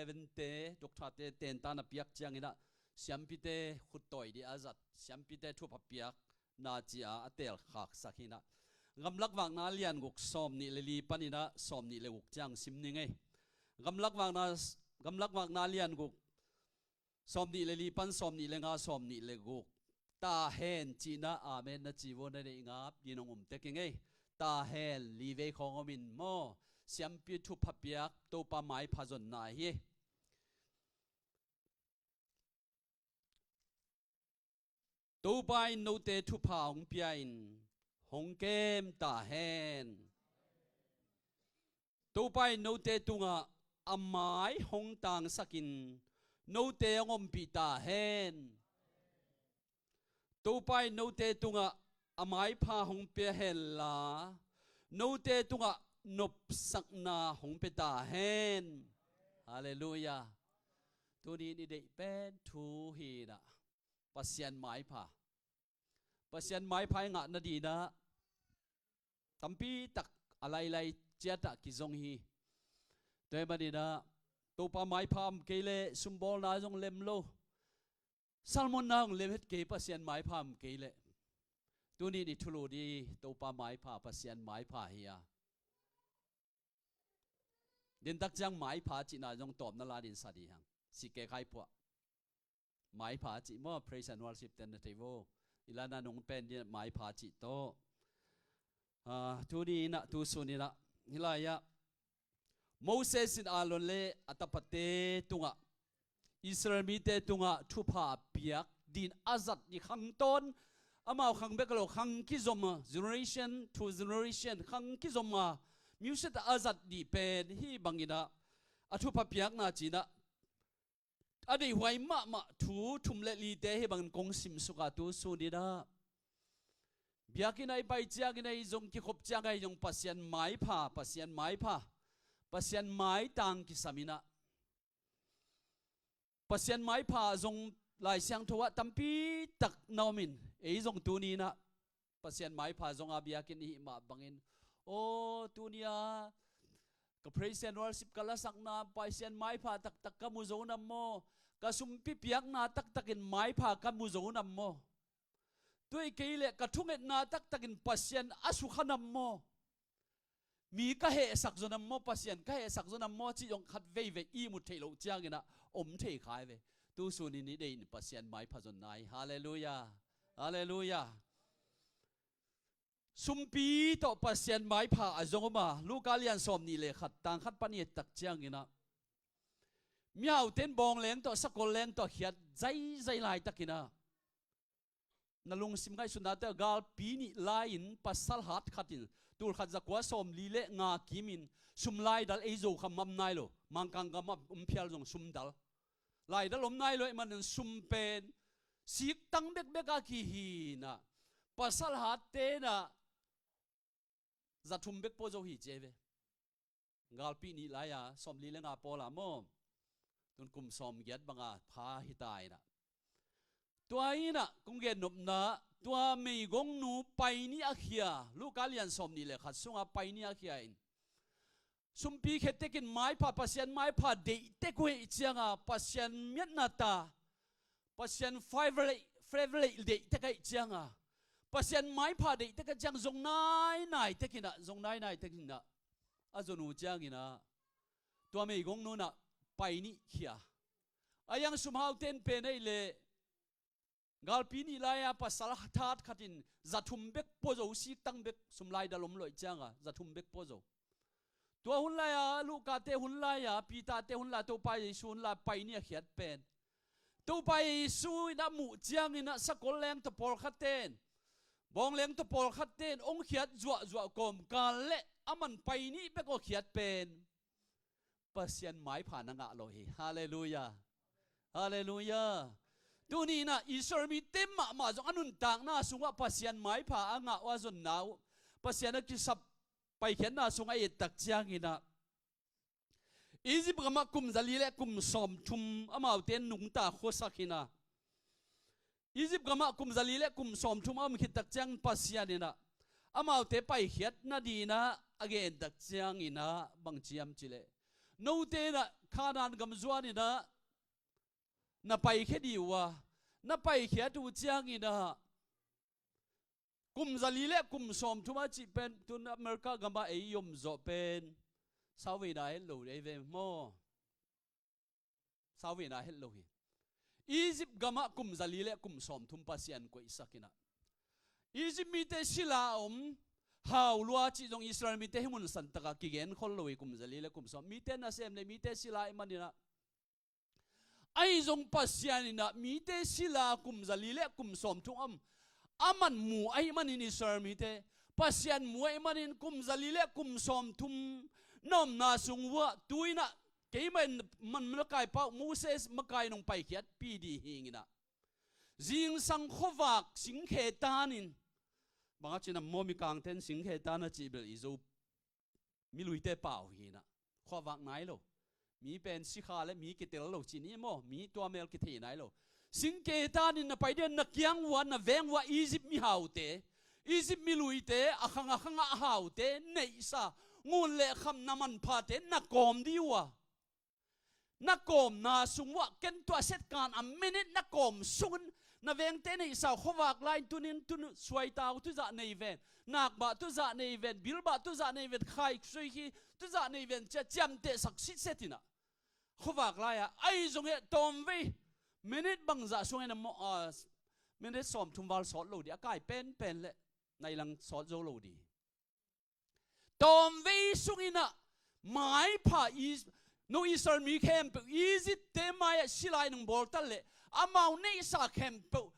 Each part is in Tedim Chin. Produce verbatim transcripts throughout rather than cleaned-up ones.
Vente, doctor-te tentan a piak cianginah siampite khuttawi dih a zat, siampite thupha piak na ci-a a teelkhaksak hinah. Gamlak Vakna lian guk sawm nih le li paninah sawm nih le guk ciang sim ning ei. Gamlak Vakna, Gamlak Vakna lian guk sawm nih le li pan sawm nih le nga, sawm nih le guk. Ta hen cihna amen na ci vua na neih ngap din hong um tek ing ei. Ta hen li vei khawng om in maw, siampi thupha piak Topa maipha zonna hi. Topa in note thupha hong pia in hong kem ta hen. Topa in note tungah a mai hong tangsakin note hong ompih ta hen. Topa in note tungah a maipha hong pia henla, note tungah nopsakna hong pia ta hen. Halleluiah. Tuni in i deih pen thu hinah, Pasian maipha. Pasian maipha i ngah nadinah tampi tak a lailai ciatah kizong hi. Tua hi maninah Topa maipha om kei leh sumbawlna zong lem lo, salmonna hong lem het kei, Pasian maipha om kei leh. Tuni in i thulu dih Topa maipha, Pasian maipha hi a. Dintak ciang maipha cihna zong tawpna la din sa dih hang. Sikekhai phuah. Maipha cih maw, praise and worship ten na thei vo. I lana nung pen din maipha cih tawh. Ah, tuni inah, tu sun inah, hih lai-ah Moses in Aaron le a tapate tungah, Israel mite tungah thupha piak din a zat dih khang tawn, amau khang bek lo, khang kizom a, generation to generation khang kizom a, music a zat dih pen hih banginah a thupha piakna cinah a deihhuai mahmah thu thum le lite hih bangin kong simsuk a, tu sun inah biakinn ah i pai ciangin ah, i zong kikhop ciangin ah, i zong Pasian maipha, Pasian maipha, Pasian maitang kisam inah, Pasian maipha zong Lai Siangtho ah tampi tak na om in, ei zong tuni inah Pasian maipha zong a biakinn i hih mah bangin, aw, tuni a ka praise and worship ka lasakna Pasian maipha taktak ka mu zo nam maw? Ka sumpi piakna taktakin maipha ka mu zo nam maw? Tua hi kei leh ka thungetna taktakin Pasian a sukha nam maw? Mi ka hehsak zaw nam maw, Pasian ka hehsak zaw nam maw cih zong khat veivei i mu theih loh cianginah om thei khai ve. Tu sun in i deih in Pasian maipha zonna hi. Halleluiah. Halleluiah. Sumpi tawh Pasian maipha a zong om a, Luka lian sawm nih le khat, tang khat pan i et tak cianginah mihaute in bawng leng tawh sakol leng tawh khiat zaizai laitakinah, na lungsim ngaihsutnate ah galpi nih lai-in pasal hat khatin, tul khat zakua sawm li le nga kimin sum laidal, ei Zo kham om nai lo, Mangkang gam ah om phial zong sum dal, laidal om nai lo ahih manin sum pen siktang bekbek a kihi inah, pasal hat tenah za thum bek pua zo hi ci ei ve. Galpi nih lai-a sawm li le nga pawl a maw, tun kum sawm giat banga pha hi ta inah. Tua inah kong gen nopna, tua meigongnu pai nih a khia, Luka lian sawm nih le khat sunga pai nih a khia in, sumpi khetekin maipha, Pasian maipha deihtek uh hi cianga, Pasian miatna ta, Pasian favor, favor deihtek ahih cianga, Pasian maipha deihtek ahih ciang zong nainai tekinah, zong nainai tekinah a zon uh cianginah tua meigongnu inah pai nih khia. A iang sumhaute in pen ei leh galpi nih lai-a pasal hat khatin za thum bek pua zo, siktang bek, sum laidal om lo ahih cianga za thum bek pua zo. Tua hun lai-a, Lukate hun lai-a, Peterte hun lai-a, Topa Jesu hun lai-a pai nih a khiat pen, Topa Jesu inah muh cianginah sakol leng tawh pawlkhatte in, bawng leng tawh pawlkhatte in hong khiat zuahzuah kawmkal le aman pai nih bek aw khiat pen Pasian maipha na ngah lo hi. Halleluiah. Halleluiah. Tuni inah Israel mite mahmah zong a nuntakna sungah Pasian maipha a ngah uh, a zonna uh, Pasian a kisap paikhiatna sungah i et tak cianginah Egypt gamah kum zali le kum sawmthum amaute nungta khuasak hinah, Egypt gamah kum zali le kum sawmthum a om khit tak ciangin Pasian inah amaute paikhiat nadinah a gen tak cianginah bang ciam cileh, Note in ah Kanaan gam zuan in ah na paikhia dih uh a, na paikhiat uh ciangin ah kum zali le kum sawmthum a cih pen tun America gamah ei i om zawh pen sauveina het lo ei ve maw? Sauveina het lo hi. Egypt gamah kum zali le kum sawmthum Pasian koihsak in ah Egypt mite sila a om, hau lua cih zong Israel mite hi mun santak ah kigen khol lo hi. Kum zali le kum sawm mite nasem le mite sila ahih manin ah, ahi zong Pasian in ah mite sila kum zali le kum sawmthum a om a man mu ahih manin Israel mite Pasian mu ahih manin kum zali le kum sawmthum na omna sung uh ah tu in ah keimah in man makaipa uh Moses makai in hong paikhiatpih dih hi in ah zingsang khuavak singkhe tan in, bang a cih na maw, Mikangte in singkhe tan a cih bel i Zo miluite pau hi in ah khuavak nai lo. Mi pen sikha le mi kitel lo ci ni maw, mi tua mel kithei nai lo. Singkhe tan in na pai dih a, na kiang uh a, na veng uh a Egypt mihaute, Egypt miluite, a khang a khang ah a haute neihsa ngun le kham na manphate na kawm dih uh a, na kawmna sung uh ah ken tua set kan a minute na kawm sungin na vengte neihsa uh khuavak lai in tunin tun suaitau tuzah nei ven, nakbah tuzah nei ven, bilbah tuzah nei ven, khai suikhi tuzah nei ven, cia ciamtehsak sitset in ah khuavak lai-ah ahi zong hi tawmvei minute bangzah sungin a maw, a, minute sawmthum val sawt lo dih a, kai penpen le nai lang sawt zo lo dih. Tawmvei sungin ah maipha i, no Israel mi khempeuh Egypt-te mai-ah sila in hong bawltal leh amau neihsa khempeuh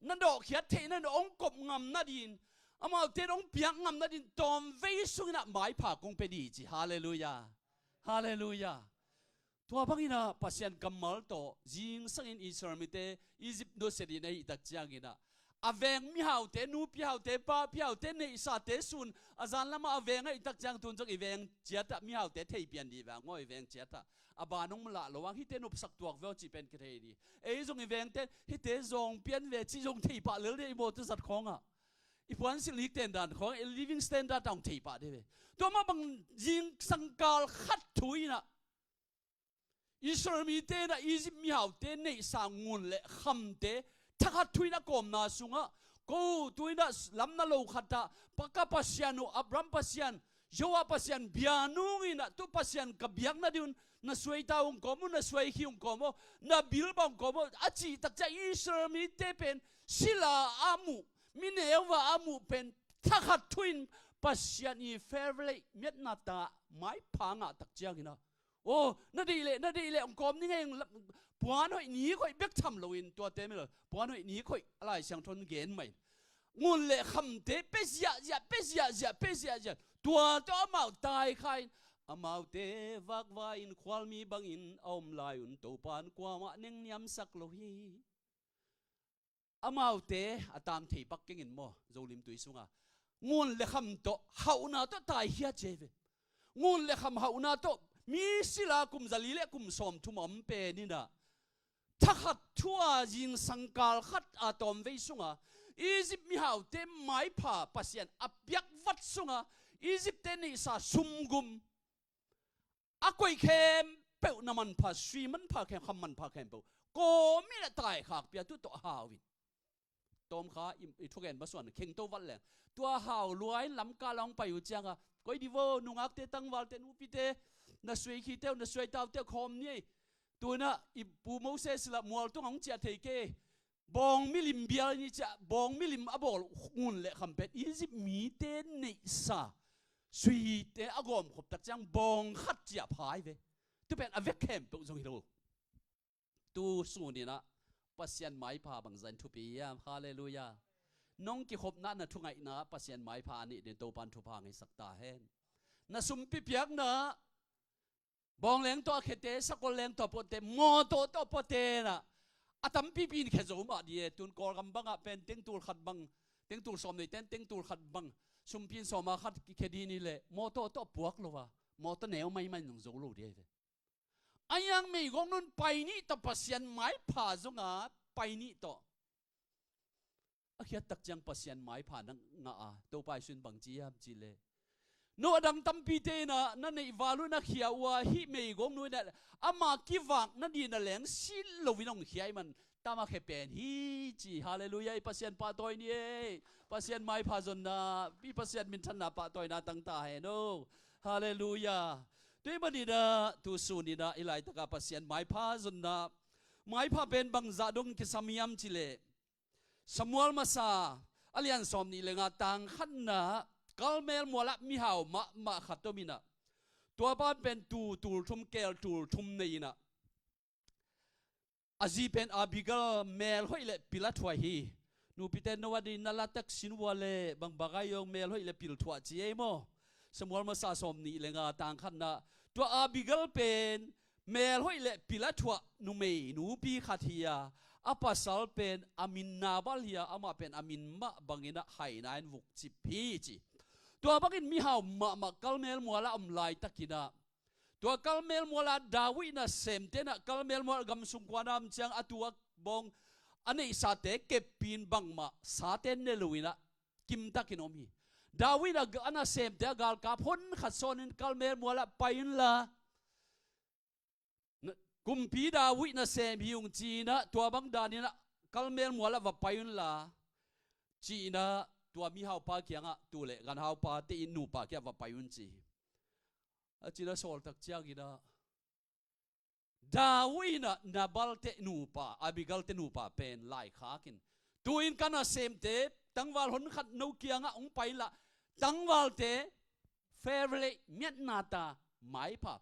na dawhkhiat theihna ding hong kop ngam nadingin, amaute in hong piak ngam nadingin tawmvei sungin ah maipha kong pia dih ci. Halleluiah. Halleluiah. Tua bangin ah Pasian kammal tawh zingsangin Israel mite Egypt nusia dingin ahih tak ciangin ah a veng mihaute, nupihaute, papihaute, neihsate sun a zan lamah a veng ahih tak ciang tun zong i veng ciatah mihaute theipian dih vang aw, i veng ciatah a ban hong lah lo ang, hihte nopsak tuak ve aw cih pen kithei dih. Ei zong i vengte hihte zawng pian ve cih zong theipah lel dih i maw, tuzat khawngah i puansilh nikten dan khawng, i living standard ah hong theipah dih ve. Tua mah bang zingsang kal khat thu in ah Israel mite in ah Egypt mihaute neihsa ngun le khamte thakhat thu in a kawmna sungah, ko tu in ah lam na lo khatah pa ka Pasian uh, Abraham Pasian, Joah Pasian bia nung in ah tu Pasian ka biak nadingun na suaitau hong kawm uh, na suaikhi hong kawm uh, na bilbah hong kawm uh a cih tak ciang Israel mite pen sila a muh, mineu a muh pen thakhat thu in Pasian i favorite miatna ta maipha ngah tak ciangin ah, aw, na deih leh, na deih leh hong kawm ning ei, puan hoih nik hoih bek tham loin, tuate mel puan hoih nik hoih a Lai Siangtho in gen mah in, ngun le khamte pia ziahziah, pia ziahziah, pia ziahziah. Tua tawh amau taikha in, amaute vakvai-in khualmi bangin a om lai un Topa in kuamah nengniamsak lo hi. Amaute a tang thei pak keng in maw, Zo limtui sunga ngun le kham tawh hauhna tawh taikhia ci ve. Ngun le kham hauhna tawh mi sila kum zali le kum sawmthum a om pen in ah thakhat thu-a zingsang kal khat a tawmvei sunga Egypt mihaute maipha Pasian a piak vat sunga Egypt-te neihsa sumgum a koih khempeuh, na manpha, sui manpha khempeuh, kham manpha khempeuh kawm in ah taikhak pia, tu tawh hau in. Tawmkha i, i thugen va suan khengto vat leng, tua hau lua in lamkal a hong pai uh cianga, koi dih vo, nungakte, tangvalte, nupite, na suaikhite uh, na suaitaute uh khawm ni ei. Tu in ah i pu Moses lah mual tungah hong ciah thei kei. Bawng milim bial ni ciah, bawng milim a bawl ngun le kham pen Egypt mite neihsa suite a gawmkhop tak ciang bawng khat ciah phai ve. Tu pen a vek khempeuh zong hi lo. Tu sun in ah Pasian maipha bangzah in thupi hiam? Halleluiah. Nong kikhopna, na thungaihna Pasian maipha a nih dingin Topa in thupha ngeisak ta hen. Na sumpi piakna, bawng leng tawh a khiate, sakol leng tawh a puatte, mawtaw tawh a puatte in ah a tampipi in khia zo mah dih e. Tun Kawlgam bangah pen tengtul khat bang, tengtul sawm neite in tengtul khat bang sumpi in sawma khat kikhia ding hi leh mawtaw tawh a puak lo a, mawtaw neu maimai in zong zo lo dih hi ve. A hiang meigong nun pai nih tawh, Pasian maipha zongah pai nih tawh a khiat tak ciang Pasian maipha na ngah a, Topa Jesu in bang ci hiam cih leh, Noah dang tampite in ah na neih val uh na khia uh a, hih meigong nu in ah ama kivak nading a leng silh loin hong khia ahih man tama khe pen hi ci. Halleluiah. I Pasian pahtawi ni ei. Pasian maipha zonna, i Pasian minthanna pahtawina tangta hen o. Halleluiah. Tua ahih manin ah tu sun in ah i laitaka Pasian maipha zonna, maipha pen bangzah dong kisam hiam cih leh, Samuel masa a lian sawm nih le nga tang khatna, Karmel mualah mihau mahmah khat om in ah, tua pa pen tuu tul thum, keel tul thum nei in ah, a zi pen Abigail mel hoih le pil a thuah hi. Nupite, no a ding na la tek sin vua le bang bang a hi zong mel hoih le pil thuah ci ei maw. Samuel masa sawm nih le nga tang khatna, tua Abigail pen mel hoih le pil a thuah numei nupi khat hi a, a pasal pen a min Nabal hi a, amah pen a min mah bangin ah haina in vukcip hi ci. Tua bangin mihau mahmah Karmel mualah om laitakin ah, tua Karmel mualah David nasemte in ah Karmel mual gam sung kua na om ciang a tua bawng a neihsate keppin bangmah sate ne loin ah kimtakin om hi. David a, a nasemte a galkap hon khat sawnin Karmel mualah pai unla, kumpi David nasem hi ung ci-in ah, tua bang danin ah Karmel mualah va pai unla ci-in ah, tua mihaupa kiangah, tuu le ganhaupa te in nupa kiangah va pai un ci hi. A ci-in ah sawl tak ciangin ah, David in ah Nabal te nupa, Abigail te nupa pen laikhak in, tu-in ka nasemte tangval hon khat no kiangah hong pai unla, tangvalte favorite miatna ta maipha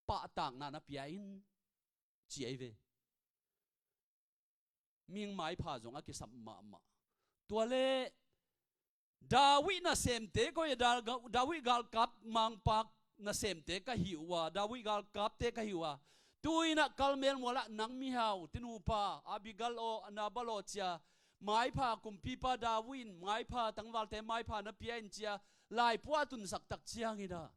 pahtakna na pia in ci ahi ve. Mihing maipha zong a kisam mahmah. Tua le David nasemte koi, Da-, David galkap mangpak nasemte ka hi uh a, David galkapte ka hi uh a, tu-in ah Karmel mualah nang mihau te nupa Abigail aw, Nabal aw ci-a maipha, kumpipa David in maipha, tangvalte maipha na pia in ci-a laipuah a tunsak tak ciangin ah,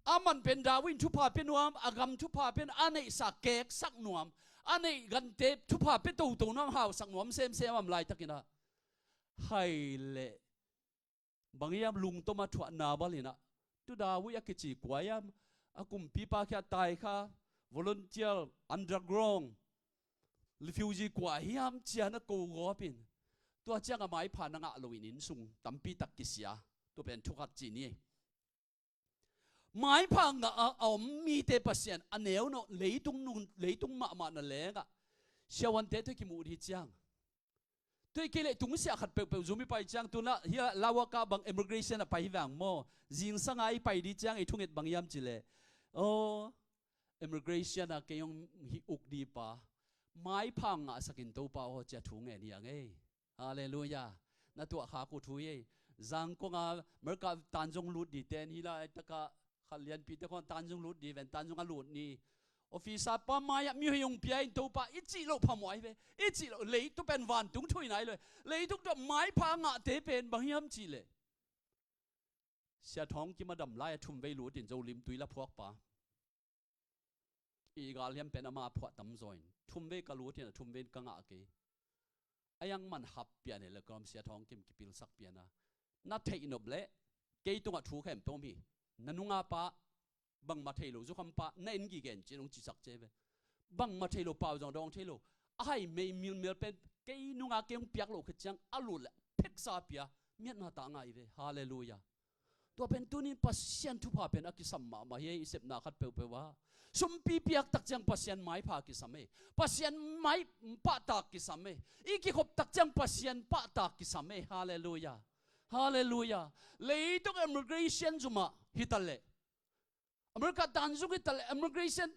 aman pen David in thupha pia nuam, a gam thupha pen a neihsa keksak nuam, a neih gante thupha pia toto nuam, hausak nuam semsem a om laitakin ah, hai leh bang hiam lungtom a thuah Nabal in ah, tu David a kici kua hiam, a kumpipa khia tai kha, volunteer, underground refugee kua hiam ci-a na ko gawp in, tua ciangah maipha na ngah loin inn sung tampi tak kisia. Tua pen thu khat ci ni. Maipha ngah a, a om mite Pasian a neu nawh, leitung nun, leitung mahmah na lengah siavuante tawh kimuh dih ciang, tua hi kei leh tungsiah khat peuhpeuh zum i pai ciang, tu-in ah hih ah Lawaka bang immigration ah pai hi vang maw. Zingsang a i pai dih ciang i thunget bang hiam cih leh, aw, immigration ah kei hong hih uk dih pa, maipha ngahsak in Topa aw, ci-a thu ngen hi hang ei. Halleluiah. Na tuahkhak uh thu hi ei. Zangkong a America tanzung lut dih ten hih laitakah khat lianpite khawng tanzung lut dih ven, tanzung a lut ni. Officer pa mai-ah mihing hong pia in Topa i cih loh phamawh ahi ve. I cih loh, leitung pen vantung thu hi nai lo. Leitung tawh maipha ngahte pen bang hiam cih leh, Sia Thawng Kim a dam lai-a thumvei lut in Zolim tui la phuak pa. I gal hiam pen ama phuah tamzaw in, thumvei ka lut in, a thumvei in ka ngah kei. A yang man hap pian hi leh ka om, Sia Thawng Kim kipilsak pian a. Na theih nop leh kei tungah thu khempeuh om hi. Na nungah pa, bangmah thei lo, zukham pa, na en gige in ci-in hong cisak ci ve. Bangmah thei lo, pau zong dawng thei lo. A hai mei milmel pen kei nungah kei hong piak loh khit ciang a lut leh pheksa pia, miatna ta ngah hi ve. Halleluiah. Tua pen tuni-in Pasian thupha pen a kisam mahmah hi ei, i sepna khat peuhpeuh ah. Sumpi piak tak ciang Pasian maipha kisam ei. Pasian mai pahtak kisam ei. I kikhop tak ciang Pasian pahtak kisam ei. Halleluiah. Halleluiah. Leitung immigration zumah hi ta leh, America tanzung hi ta leh, immigration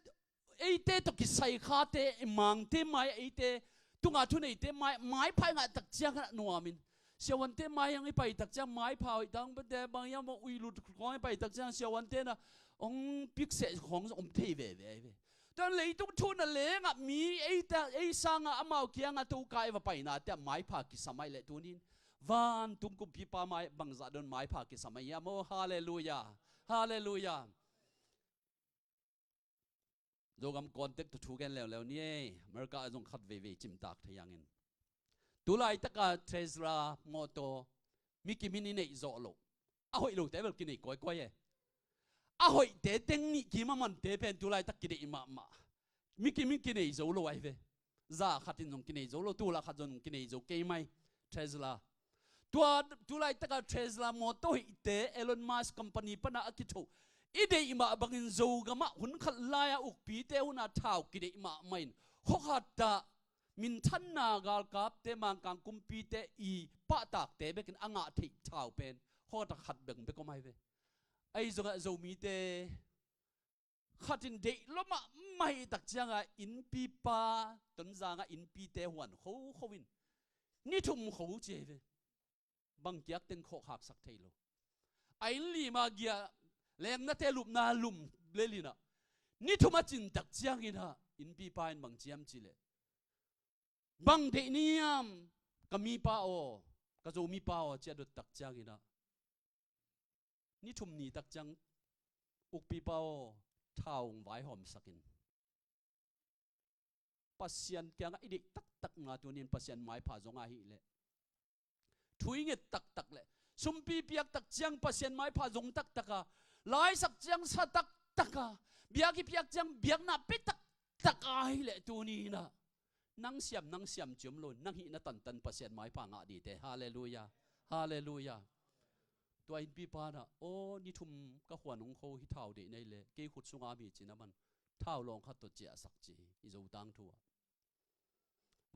eite tawh kisai khate, i mangte mai, eite tunga thuneite mai, maipha i ngah tak ciang a nuam in. Siavuante mai hang i pai tak ciang maipha hoih tang pate bang hiam, ui lut khawng i pai tak ciang siavuante na hong pikseh khawng zong om thei veve ahi ve. Tua leitung thu na lengah mi eite, ei sangah amau kiangah tokai va paina te ah maipha kisam ahih leh tuni-in vantung kumpipa mai bangzah dong maipha kisam ahi hiam aw. Halleluiah. Halleluiah. Zogam context tawh thu gen leuleu ni ei. America ah zong khat veivei cimtak thei hangin. Tu laitaka Tesla mawtaw mi kimin i neih zawh loh, A hoih lote bel kinei kawikawi e. A hoihte teng nih kim a mante pen tu laitak kideih mahmah. Mi kim in kinei zo lo ahi ve. Za khat in zong kinei zo lo, tulak khat zong kinei zo kei mai. Tesla. Tua, tu laitaka Tesla mawtaw hoihte Elon Musk company pana a kithoh i deih mah bangin Zogamah hun khat lai-a ukpite huna thau kideih mahmah in, khuakhattah minthanna galkapte, Mangkang kumpite i pahtakte bekin a ngah theih thau pen khuakhattah khat bek bek om ahi ve. Ahi zongah Zomite khat in deih lua mahmah ahih tak cianga innpipa, Tonzanga innpite huan khokho in ni thum kho ci ahi ve. Bang kiak teng khawkhaksak thei lo. A inn lima gia lengnate lupna lum lel inah ni thum a cin tak cianginah innpipa in bang ciam cileh, bang deih niam ka mipa aw, ka Zomipa aw, ci a dot tak cianginah ni thum ni tak ciang ukpipa aw, thau hong vaihawmsakin Pasian kiangah i deih taktak nga tunin Pasian maipha zong ahileh thu i nget taktak le sumpi piak tak ciang Pasian maipha zong taktaka, laisak ciang sa taktaka, biak i piak ciang biakna pe taktak ahileh tuninah nang siam, nang siam ciom lo, nang hihna tantan Pasian maipha ngah dite. Halleluia. Halleluia. Tua innpipa nah, aw, ni thum ka khuan hong kho hi, thau deih nei le kei khut sunga mi cina man thau lawng khat tawh ciahsak ci hi i Zo tangthu ah.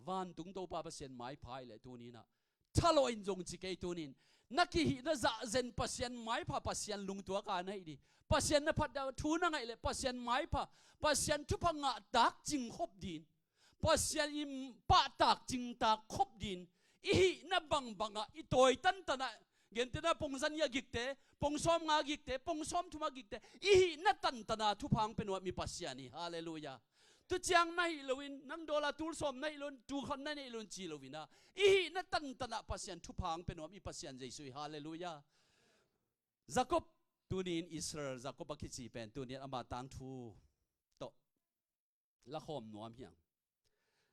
Vantung Topa Pasian maipha i le tuninah thalawh in zong ci kei tunin, na kihihna zahzen Pasian maipha, Pasian lungtuaka na hih dih. Pasian na phat dah thu na ngaih le Pasian maipha, Pasian thupha ngah tak cing khop din, Pasian i pahtak cingtak khop din, i hihna bangbangah i tawi tantanah, gentena pongzan i a gikte, pongsawm nga gikte, pongsawm thum a gikte, i hihna tantana thupha hong pe nuam i Pasian hi. Halleluia. Tu ciang na hih loin, nang dawla tul sawm na hih loin, tul khat na neih loin ci loinah, i hihna tantanah Pasian thupha hong pe nuam i Pasian Jesu hi. Halleluia. Jakob, tunin Israel Jakob a kici pen tunin ama tangthu tawh lakhawm nuam hiang.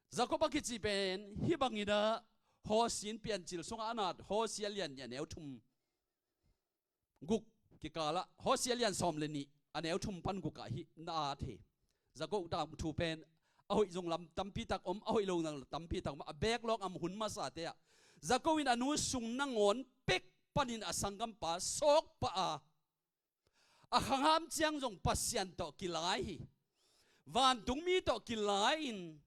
Jakob a kici pen hih banginah Hosea in Piancil sungah a nat, Hosea lian nih a neu thum guk kikalah, Hosea lian sawm le nih a neu thum pan gukah hih na at hi. Jakob tangthu pen a hoih zong lam tampitak om, a hoih lo zong lam tampitak om, a backlog, a hun masate ah Jakob in a nu sung nangawn pek panin a sanggampa sawkpah a, a khangham ciang zong Pasian tawh kilai hi. Vantungmi tawh kilai-in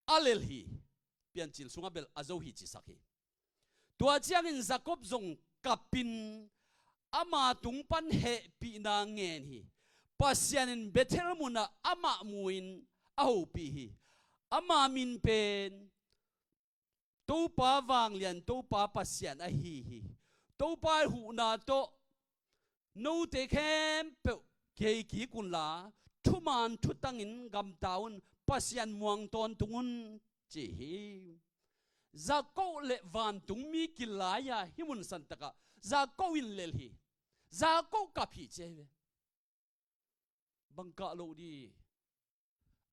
a lel hi. Piancil sungah bel a zo hi cisak hi. Tua ciangin Jakob zong kapin ama tung pan hehpihna ngen hi. Pasian in Bethel munah amah mu-in a hopih hi. Ama min pen Topa vanglian, Topa Pasian ahi hi. Topa huhna tawh note khempeuh kihei kik unla, thuman thutangin gamta un, Pasian muang tawntung un, ci hi. Jakob le vantungmi kilai-a hih mun santakah Jakob in lel hi. Jakob kap hi ci ahi ve. Bang kah loh di.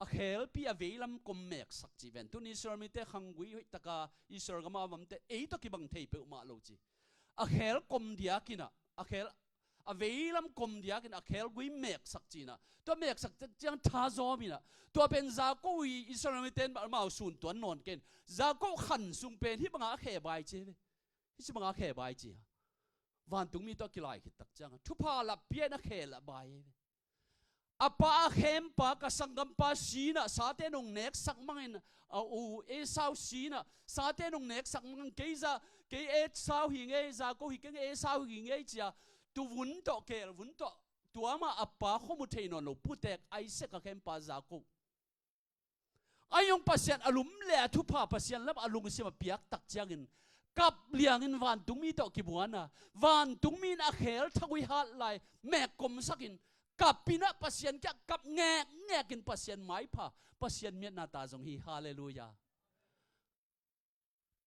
A khelpi a veilam kom meksak ci ven. Tun Israel mite khanggui hoihtaka Israel gama a vamte ei tawh kibang thei peuhmah lo ci. A khel kom diakinah, a khel, a veilam kom diakinah a khelgui meksak cinah, tua meksak ciang tha zawminah, tua pen Jakob hi. Israel mite in amau sun tuan nawn ken, Jakob khan sung pen hih banga a khe bai ci ve. Hih ci banga a khe bai ci ha. Vantungmi tawh a kilai khit tak cianga thupha lapia in a khe lah bai hi ve. A pa a khempa, ka sanggampa sinah sate nong neksak mangin, a u Esau sinah sate nong neksak mangin, kei za, kei Esau hi ngei, Jakob hi keng, Esau hi ngei cia, tuvun tawh, kelvun tawh, tuamah a pa khuamu thei nawn lo putek Isaac a khempa Jakob. A hong Pasian a lum le a thupha Pasian lamah a lungsim a piak tak ciangin kap liangin vantungmi tawh kibuana, vantungmi in a khel thagui hat lai mekkomsakin kapinah Pasian kiah kap ngekngekin Pasian maipha, Pasian miatna ta zong hi. Halleluia.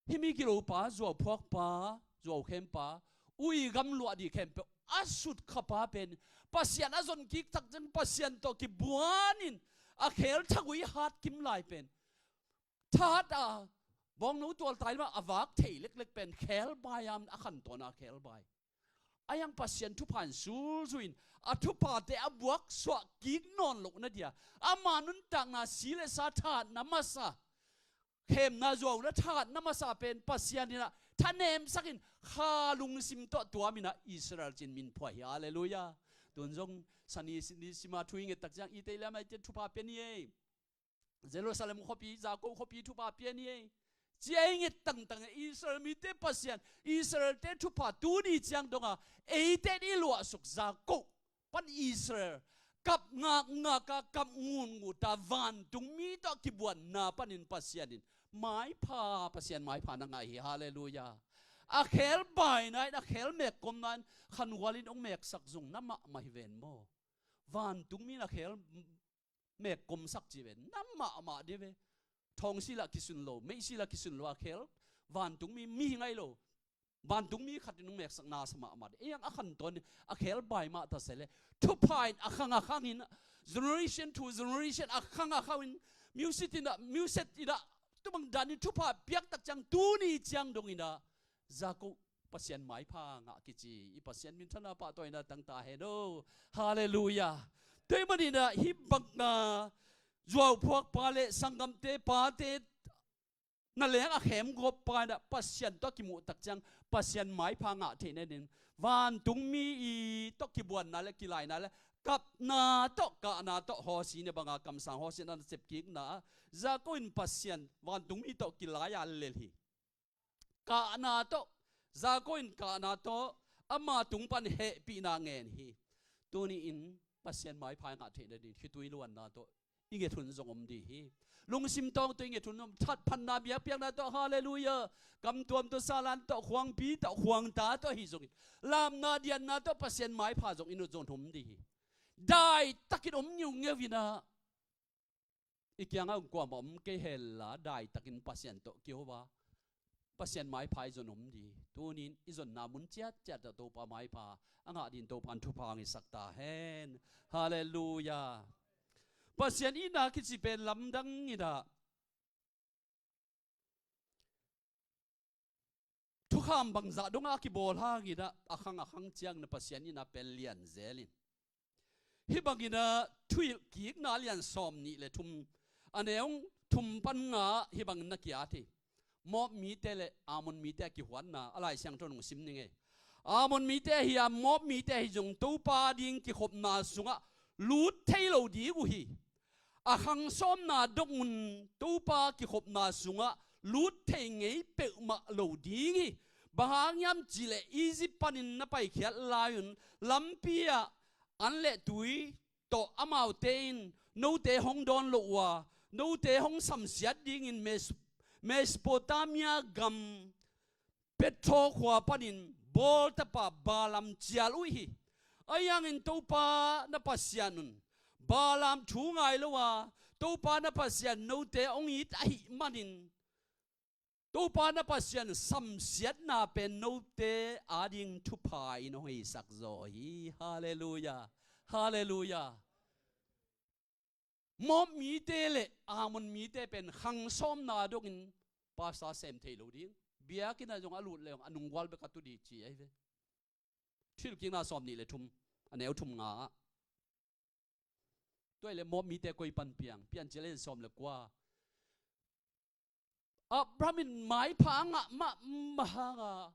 Hih mi gilopa, zuauphuakpa, zuaukhempa, ui gamluah dih khempeuh a sutkhapa pen Pasian a zonkik tak ciang Pasian tawh kibuanin a khel thagui hat kim lai pen thahat a Bawngno tualtai lamah a vak thei leklek pen khebai a, a khantawn a khebai. A iang Pasian thupha in sulzui in a thuphate a buaksuah kik nawn loh nadia ama nuntakna si le sa thahatna masa, khemna zuauna thahatna masa pen Pasian in ah thanemsak in kha lungsim tawh tuam in ah Israel ci-in min phuah hi. Halleluiah. Tun zong sani sima thu i nget tak ciang i tei lam ai tian thupha pia ni ei. Jerusalem khuapi, Jakob khuapi thupha pia ni ei. Cia i nget tangtang e, Israel mite Pasian, Israelte thupha tuni ciang donga eite i luahsuk Jakob pan Israel kap ngakngak a, kap ngutngut a, vantung mi tawh kibuanna panin Pasian in maipha, Pasian maipha na ngah hi. Halleluiah. A khelbaina in, a khel mekkomna in khanhual in hong meksak zong na mahmah hi ven maw? Vantung mi in a khel mekkomsak ci ve, na mahmah dih ve. Thawng sila kisun lo, meih sila kisun lo a khel vantung mi, mi hi ngai lo. Vantung mi khat in hong meksak na sa mahmah dih. Ei ang a khantawn in a khelbai mah ta se le thupha in a khang a khang in generation to generation a khang a khang in music in a, music in a, tubang dan in thupha piak tak ciang tuni ciang dong in a Jakob Pasian maipha ngah kici i Pasian minthanna pahtawina tangta hen o. Halleluiah. Tua ahih manin ah hih banga zuauphuak pa le sanggamte pate na leng a khemgawp pa in ah Pasian tawh kimuh tak ciang Pasian maipha ngah theih nadingin vantung mi i tawh kibuanna le kilaina le kapna tawh kahna tawh hawsi ne banga kamsang hawsi na sepkikna ah Jakob in Pasian vantung mi tawh kilai a lel hi. Kahna tawh, Jakob in kahna tawh ama tung pan hehpihna ngen hi. Tuni in Pasian maipha i ngah theih nadingin khitui luanna tawh i nget hun zong om dih hi. Lungsim tawng tawh i nget hun om, thatphatna biakpiakna tawh, halleluiah, kamtuam tawh, salan tawh, khuangpi tawh, khuangta tawh ahi zongin lamna dianna tawh Pasian maipha zong i nut zong om dih hi. Daitakin om ngiungeu in ah i kiangah kuamah om kei hen la, daitakin Pasian tawh kiho a, Pasian maipha i zon om dih. Tunin i zonna mun ciatciat ah Topa maipha a ngah dingin Topa in thupha hong hisak ta hen. Halleluiah. Pasian itna kici pen lamdang in ah thukham bangzah dongah a kibawl hangin ah a khang a khang ciangin ah Pasian itna pen lian zel in. Hih bangin ah Thuhilhkikna lian sawm nih le thum, a neu thum pan nga ah hih bangin na ki-at hi. Moab mite le Ammon mite a kihuatna a Lai Siangtho nong sim ning ei. Ammon mite ahi a, Moab mite ahi zong Topa ding kikhopna sungah lut thei lo ding uh hi. A khang sawmna dong un Topa kikhopna sungah lut thei ngei peuhmah lo ding hi. Bang hang hiam cihleh Egypt panin na paikhiat lai-un lampi ah an le tui tawh amaute in note hong dawn loh uh a, note hong samsiat dingin Mes-, Mesopotamia gam Petro khua panin bawltapa Balaam cial uh hi. Ahi hangin Topa na Pasian un Balaam thu ngai lo a, Topa na Pasian note hong it ahih manin Topa na Pasian samsiatna pen note ading thupha in hong heisak zaw hi. Halleluiah. Halleluiah. Moab mite le Ammon mite pen khang sawmna dongin pastor sem thei lo ding. Biakinn ah zong a lut le zong a nunggual bek a tu ding ci ahi ve. Thuhilhkikna sawm nih le thum, a neu thum nga ah. Tua ahih leh Moab mite koi pan piang, Piancil a lian sawm le kua. Abraham in maipha a ngah mahmah hang a,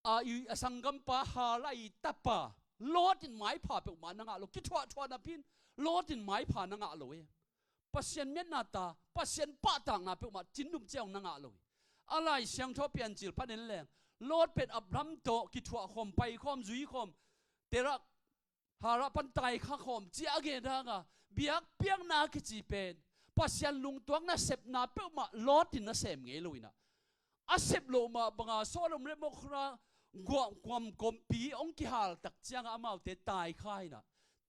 a i, a sanggampa Haran i tapa Lot in maipha peuhmah na ngah lo, kithuahthuah napi in Lot in maipha na ngah lo e. Pasian miatna ta, Pasian pahtakna peuhmah cin dum ciang na ngah lo hi. A Lai Siangtho Piancil pan en leng Lot pen Abraham tawh kithuah khawm, pai khawm, zui khawm, Terah, Haran pan taikha khawm ci-a a gen hang a, biakpiakna kici pen Pasian lungtuak nasepna peuhmah Lot in na sem ngei lo in ah, a sep loh mah banga Sodom le Gomorrah guam, guam kawmpi hong kihal tak ciang a amaute taikha in ah,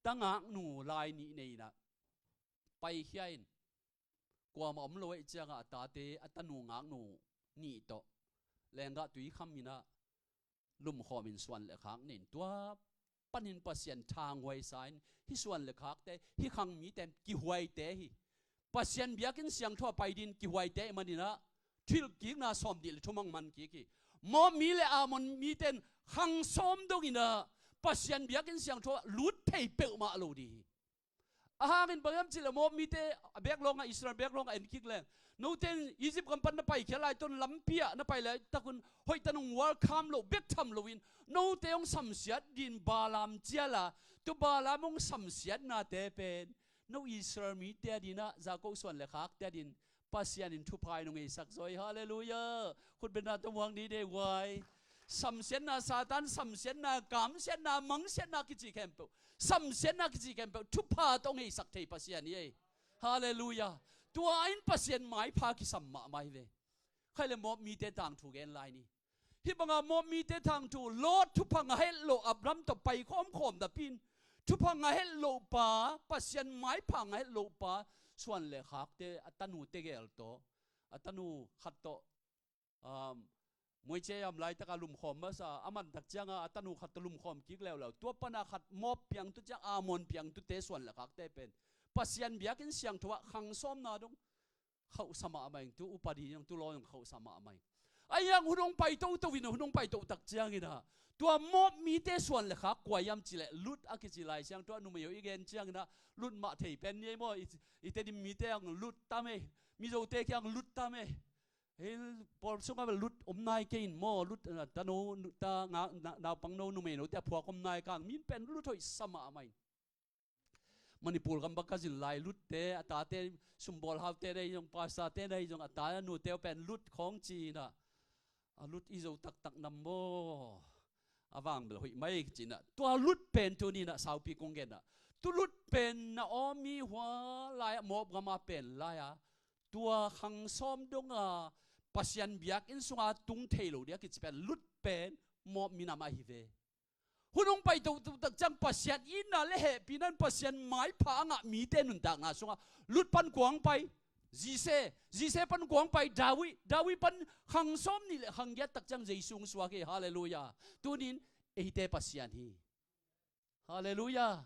tangaknu lai nih nei in ah, paikhia in, kuamah om lo ahih ciang a, a tate, a tanu ngaknu nih tawh lenggah tui kham in ah, lumkhawm in suan le khak nei in, tua panin Pasian thanghuai sa in, hih suan le khakte, hih khang mite kihuaite hi. Pasian biakinn siangtho a pai dingin kihuaite ahih manin ah, Thuhilhkikna sawmnih le thum hong man kik hi. Moab mi le Ammon mite in khang sawm dongin ah Pasian biakinn siangtho ah lut thei peuhmah lo ding hi. Ahang in bang hiam cih leh Moab mite a bek lawng ah, Israel bek lawng ah en kik leng, note in Egypt gam pan na paikhia lai tawh lampi ah na pai laitak un hoihtak nong welcome loh bek tham loin, note hong samsiat dingin Balaam cial a, tua Balaam hong samsiatnate pen no Israel mite adingin ah, Jakob suan le khakte adingin Pasian in thupha hong neisak zaw hi. Halleluiah. Khutbetna tawh muang ni deuh vai. Samsiatna, Satan samsiatna, kamsiatna, mangsiatna kici khempeuh, samsiatna kici khempeuh thupha tawh hong neisak thei Pasian hi ei. Halleluiah. Tua in Pasian maipha kisam mahmah hi ve. Khai le Moab mite tangthu gen lai ni. Hih banga Moab mite tangthu, Lot thupha ngah het loh, Abraham tawh pai khawmkhawm napi in, thupha ngah het loh pa, Pasian maipha ngah het loh pa, suan le khakte, a tanu tegel tawh, a tanu khat tawh, um, muaicia yam laitaka lumkhawm masa, a man tak cianga a tanu khat tawh lumkhawm kik leuleu. Tua pana khat Moab piangtu ciang, Ammon piangtute suan le khakte pen Pasian biakinn siangtho ah khang sawmna dong khauhsa mahmah ing, tu upadi zong, tu law zong khauhsa mahmah ing. Ahi hang hun hong pai toto in, hun hong pai to tak ciangin ah, tua Moab mite suan le khak kua hiam cih leh Lut a kici Lai Siangtho ah numei uh i gen ciangin ah, Lut mah thei pen ni ei maw, i, i Tedim mite hang Lut tam ei, Mizote kiang Lut tam ei. Hei, pawl sungah Lut om nai kei in maw, Lut, ah, tanu, ta, nga, na, naupangno, numeinote a phuak om nai kang, min pen Lut hoihsa mahmah ing. Manipur gam bang ka zin lai Lutte, a tate, sumbawlhaute nei zong, pastorte nei zong, a ta a nute uh pen Lut khawng ci-in ah, a Lut i zo taktak nam maw? A vang bel hoih mai ci-in ah. Tua Lut pen tuni-in ah saupi kong gen ah, tu Lut pen Naomi hua lai-ah, Moab gama pen lai-a, tua khang sawm donga Pasian biakinn sunga tung thei lo ding a kici pen Lut pen Moab minam ahi ve. Hun hong pai toto tak ciang Pasian itna le hehpihna in Pasian maipha a ngah mite nuntakna sungah Lut pan kua hong pai? Jesse. Jesse pan kua hong pai? David. David pan khang sawmnih le khang giat tak ciang Jesu hong suak hi. Halleluiah. Tuni-in eite Pasian hi. Halleluiah.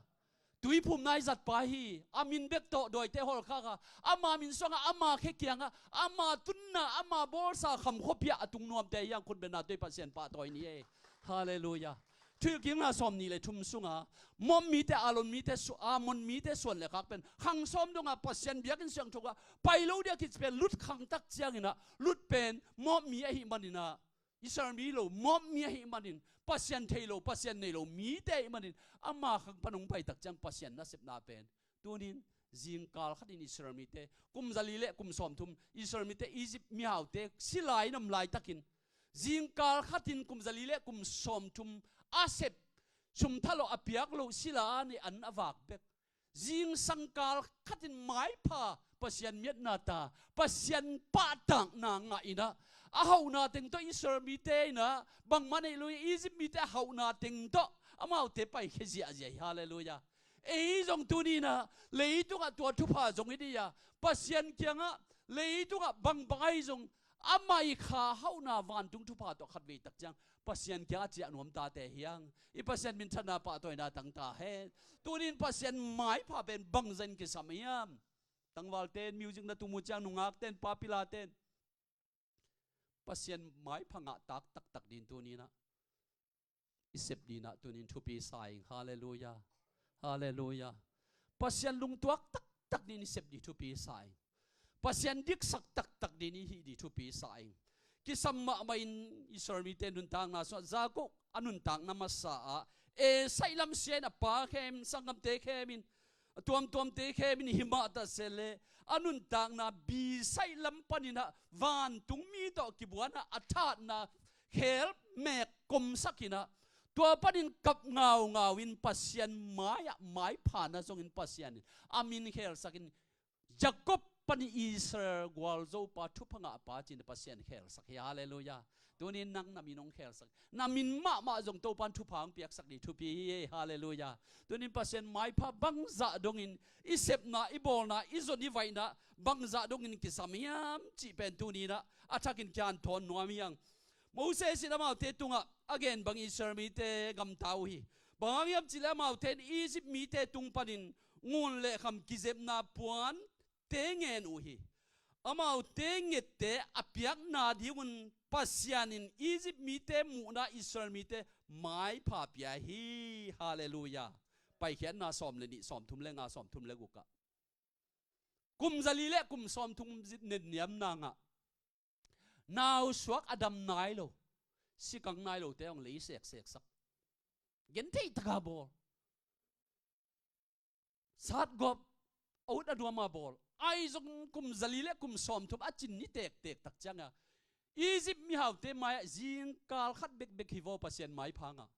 Tuiphumna i zatpa hi. A min bek tawh dawite hawlkhak a, ama min suangah, ama khe kiangah, ama tunna, ama bawlsa kham khuapi ah a tung nuamte hi hang, khutbetna tawh i Pasian pahtawi ni ei. Halleluiah. Thuhilhkikna sawmnih le thum sunga Moab mite, Ammon mite, su-, Ammon mite suan le khak pen khang sawm donga Pasian biakinn siangtho ah pai lo ding a kici pen Lut khang tak ciangin ah, Lut pen Moab mi ahih manin ah, Israel mi lo, Moab mi ahih manin, Pasian thei lo, Pasian nei lo mite ahih manin, ama khang pan hong pai tak ciang Pasian nasepna pen tuni-in zingkal khatin Israel mite, kum zali le kum sawmthum Israel mite Egypt mihaute sila in om laitakin, zingkal khatin kum zali le kum sawmthum a sep, sum thalawh a piak loh sila a nei an a vak bek, zingsangkal khatin maipha Pasian miatna ta, Pasian pahtakna ngah in ah, a hauhna teng tawh Israel mite in ah bangmah neih lo-in, Egypt mite a hauhna teng tawh amaute paikhia ziahziah hi. Halleluiah. Ei zong tuni-in ah leitungah tua thupha zong i nei a, Pasian kiangah leitungah bangbang ahi zong, ama i kha hauhna vantung thupha tawh khatvei tak ciang Pasian kiangah ciah nuam tate hi hang. I Pasian minthanna pahtawina tang ta hen. Tuni-in Pasian maipha pen bangzah in kisam hiam? Tangvalte in, music na tum uh ciang, nungakte in, papilate in Pasian maipha ngah tak taktak dingin tuni-in ah i sep dingin ah tuni-in thupi sa ing. Halleluiah. Halleluiah. Pasian lungtuak taktak dingin i sep ding thupi sa ing. Pasian diksak taktak dingin i hih ding thupi sa ing. Kisam mahmah in Israel mite nuntakna sungah, Jakob a nuntakna masa ah, Esau lam sia in a pa khem, sanggamte khem in, a tuamtuamte khem in, himah ta se leh a nuntakna Bisai lam panin ah vantung mi tawh kibuan ah a thatna khel mek komsak in ah, tua panin kap ngaungau in Pasian mai-ah maipha na zongin Pasian in a min khelsak in, Jakob panin Israel gualzopa, thupha ngahpa ci-in Pasian khelsak hi. Halleluiah. Tuni-in nang na min hong khelsak, na min mahmah zong Topan thupha hong piaksak ding thupi hi. Halleluiah. Tuni-in Pasian maipha bangzah dongin i sepna, i bawlna, i zon i vaihna bangzah dongin kisam hiam cih pen tuni-in ah a thakin kihanthawn nuam hi hang. Moses in amaute tungah a gen bang Israel mite gamta uh hi. Bang hang hiam cih leh amaute in Egypt mite tung panin ngun le kham kizepna puan te ngen uh hi. Amaute ngette a piakna dingun Pasian in Egypt mite muhna Israel mite maipha pia hi. Halleluiah. Paikhiatna sawm le nih, sawmthum le nga, sawmthum le guk ah, kum zali le kum sawmthum zit netniamna ngah, nausuak a dam nai lo, sikang nai lote hong lei sekseksak, gentheih taka bawl, satgawp a ut a duama bawl, ahi zong kum zali le kum sawmthum a cin ni tektek tak cianga Egypt mihaute mai-ah zingkal khat bekbek hi vaw Pasian maipha ngah.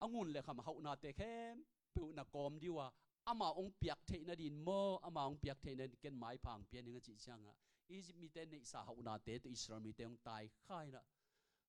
A ngun le kham hauhnate khempeuh na kawm dih uh a, ama hong piak theih nadin maw, ama hong piak theih nadin ken maipha hong pia ning a cih ciangah Egypt mite neihsa hauhnate tawh Israel mite hong taikhaina.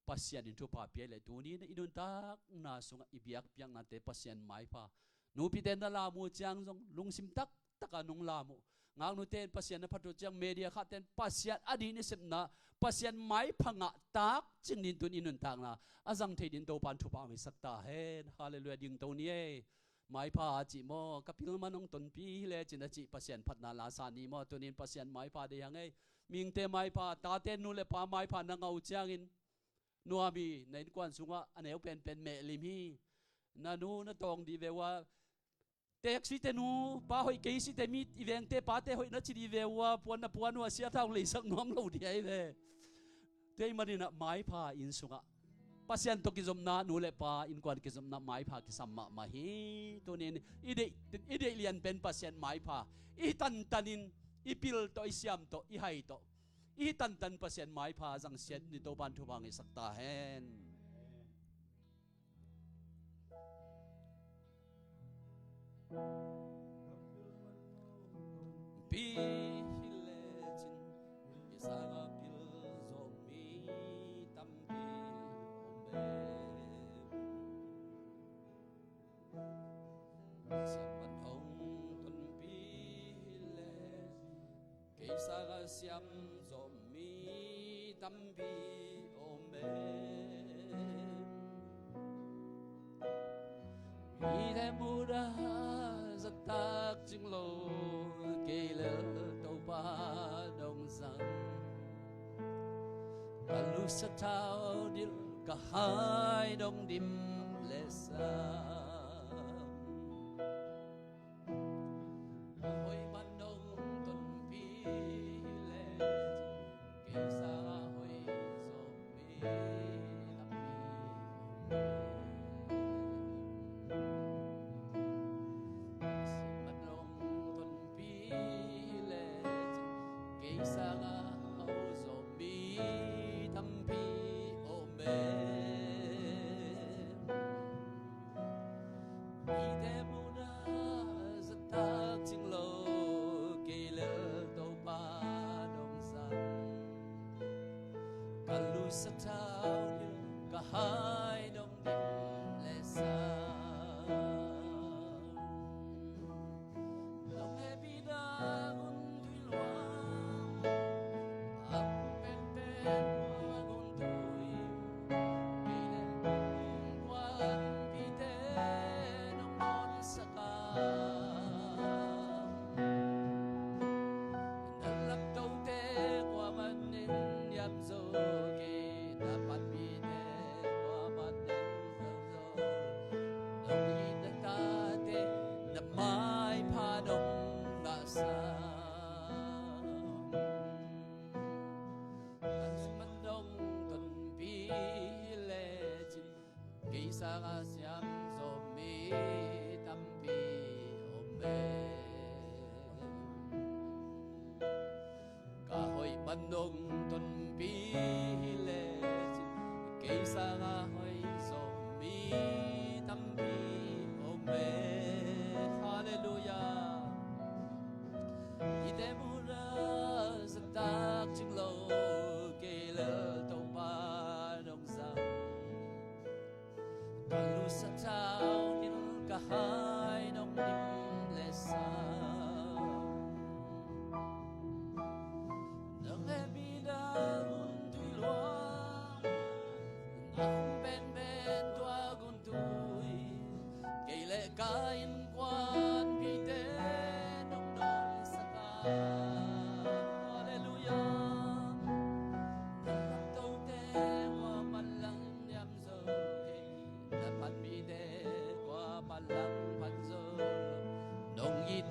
Pasian in thupha pia le tuni in i nuntakna sungah i biakpiaknate Pasian maipha. Nupite na lam uh ciang zong lungsim taktaka nong lam uh. Ngaknute in Pasian na phat uh ciang, media khahte in Pasian a dih ni sepna, Pasian maipha ngah tak cing din tun i nuntakna a zang thei din Topan thupha hong hisak ta hen. Halleluiah. Dingto ni ei. Maipha a cih maw, ka pil man hong tonpi hi lecin a cih Pasian phatna lasa ni maw, tunin Pasian maipha dei hang ei. Mihingte maipha, tate nu le pa maipha na ngah uh ciangin, nuam hi, na innkuan sungah a neu penpen mehlim hi. Na nu na tawng dih ve uh a, teek site nu, pa hoih kei site mi i vengte pate hoih na ci dih ve uh a, puan na puan uh a, siatha hong leisak nuam lo dih ahi ve. Tua ahih maninah maipha inn sungah Pasian tawh kizopna, nu le pa innkuan kizopna maipha kisam mahmah hi. Tunin i deih, i deih lian pen Pasian maipha, i tantanin, i pil tawh, i siam tawh, i hai tawh, i tantan Pasian maipha zangsiat ni. Topan thupha hong hisak ta hen. Pi hi lecin i sanga pil zawh mi tampi om em. Siampan hong tonpi hi le kei sanga siam zawh mi tampi om em. Mite muda zahtak cing lo, kei le Topa dong zang. Ka lusa thau dil, ka hai dong dim le sam. Hoih man dong tonpi le cin, kei sanga hoih zawh mi tampi. Siampan hong tonpi le cin, kei sanga hoih zawh mi tampi om em. Mite muda zahtak cing lo, kei le Topa dong zang. Ka lusa thau dil, ka hai dong dim le sam. Nong hehpihna hun tui luang, a hun penpen tua hun tui, kei le innkuanpihte nong nawnsak a. Na lamtote kuaman in niam zo kei, na panpihte kuaman in niam zo. Nong it na tate na maipha nong ngahsak. Ka lusa man dong tonpi le cin, kei sanga siam zawh mi tampi om em. Ka hoih man dong tonpi hi le cin, kei sanga hoih zawh mi tampi om em. Halleluiah. Mite muda zahtak cing lo, kei le Topa dong zang. Ka lusa thau dil, ka hai dong dim le sam. Nong hehpihna hun tui luang, a hun penpen tua hun tui, kei le ka innkuanpihte nong nawnsak a.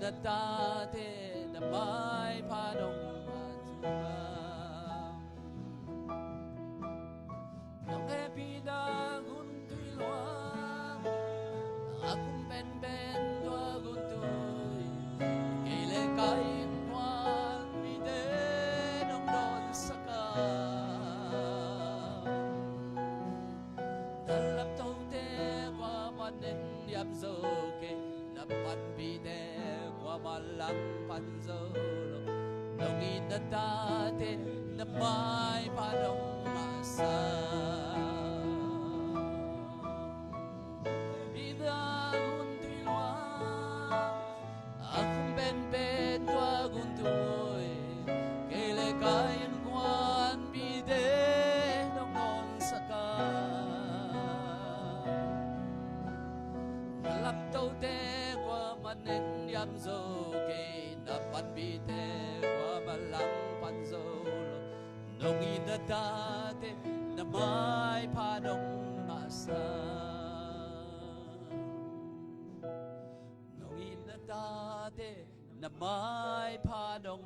Na tate na maipha dong a zong a, nong hehpihna guntui luang, a kum penpen tua guntui, kei le ka innkuan mite nong dawnsak a, na laptote kuamah nen diam zo kei, na panpihte kuamah langpan zo lo. Nong it na tate na maipha dong ngahsak. Pida guntui luang, a kum penpen tua guntui, kei le ka innkuan mite nong dawnsak a, na laptote kuamah nen diam zo kei, na panpihte kuamah langpan zo lo. Nong it na tate na maipha dong ngahsak. Nong it na tate na maipha dong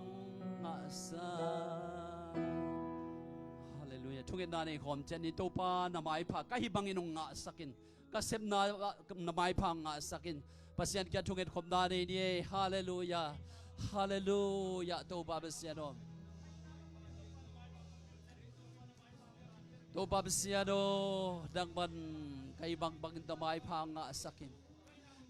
ngahsak. Halleluiah. Thungetna nei khawm ciat ni. Topa, na maipha ka hih bangin hong ngahsak in. Ka sepna na maipha hong ngahsak in. Pasian kiang thunget khopna nei ni ei. Halleluiah. Halleluiah. Topa Pasian aw, Topa Pasian aw, nangman ka hih bangbangin na maipha hong ngahsak in.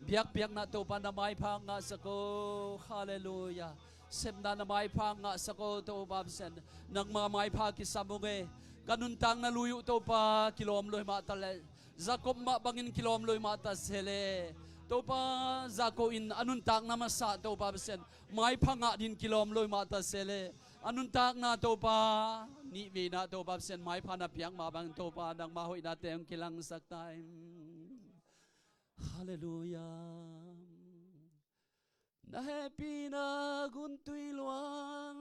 Biakpiakna Topa na maipha hong ngahsak aw. Halleluiah. Sepna na maipha hong ngahsak aw Topa Pasian. Nangma maipha kisam ung e. Ka nuntakna lui uh Topa kilawm lo hi mah ta leh, Jacob mah bangin kilawm lo hi mah ta se leh, Topa, Jacob in a nuntakna masa Topa Pasian maipha ngah dingin kilawm lo hi mah ta se leh, a nuntakna Topa, nihveina Topa Pasian maipha na piak mah bangin Topa nangma hoihnate hong kilangsak ta in. Halleluiah. Na hehpihna guntui luang,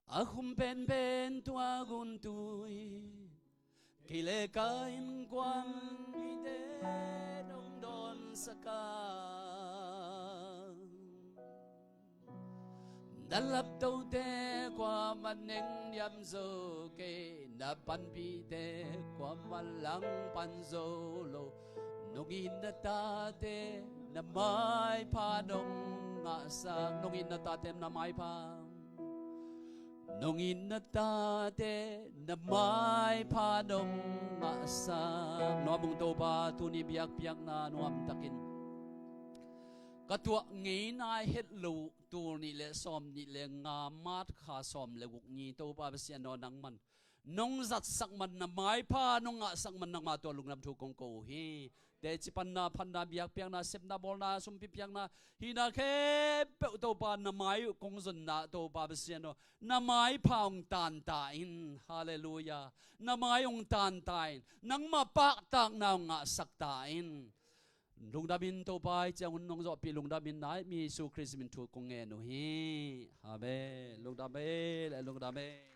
a kum penpen tua guntui, kei le ka innkuan mite nong dawnsak a, na laptote kuamah nen diam zo kei, na panpihte kuamah langpan zo lo. Nong it na tate na maipha nong ngahsak. Nong it na tate na maipha, nong it na tate na maipha nong ngahsak. Nuam ung Topa, tuni biakpiakna nuamtakin ka tuah ngei nai het loh tul nih le sawm nih le nga, March kha sawm le guk ni Topa Pasian aw, nangman nong zatsak man, na maipha nong ngahsak man, nangma tungah lungdam thu kong ko uh hi. Teci panna, phatna, biakpiakna, sepna, bawlna, sumpi piakna, hihna khempeuh Topa na mai uh kong zonna Topa Pasian aw, na maipha hong tan ta in. Halleluiah. Na mai hong tan ta in. Nangma pahtakna hong ngahsak ta in. Lungdam in Topa, hih ciang hun nong zawhpih lungdam in, na hehpih Jesu Khrist min thu kong ngen uh hi. Amen. Lungdam e, lungdam e.